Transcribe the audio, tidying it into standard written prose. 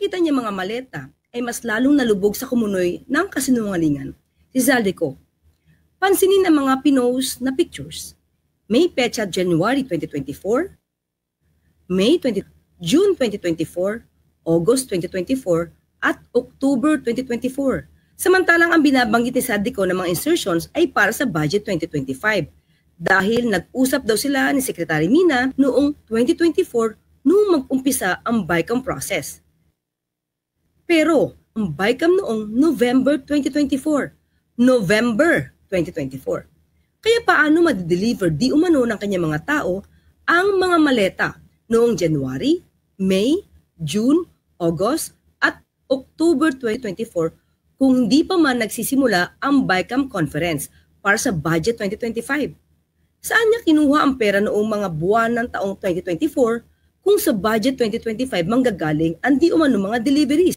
nakita niya mga maleta ay mas lalong nalubog sa kumunoy ng kasinungalingan. Si Zaldico, pansinin ang mga pinost na pictures. May petsa January 2024, June 2024, August 2024, at October 2024. Samantalang ang binabanggit ni Zaldico ng mga insertions ay para sa budget 2025 dahil nag-usap daw sila ni Secretary Mina noong 2024 noong mag-umpisa ang BICAM process. Pero ang BICAM noong November 2024. Kaya paano ma-deliver di umano ng kanyang mga tao ang mga maleta noong January, May, June, August at October 2024 kung di pa man nagsisimula ang BICAM conference para sa budget 2025? Saan niya kinuha ang pera noong mga buwan ng taong 2024 kung sa budget 2025 manggagaling ang di umano mga deliveries?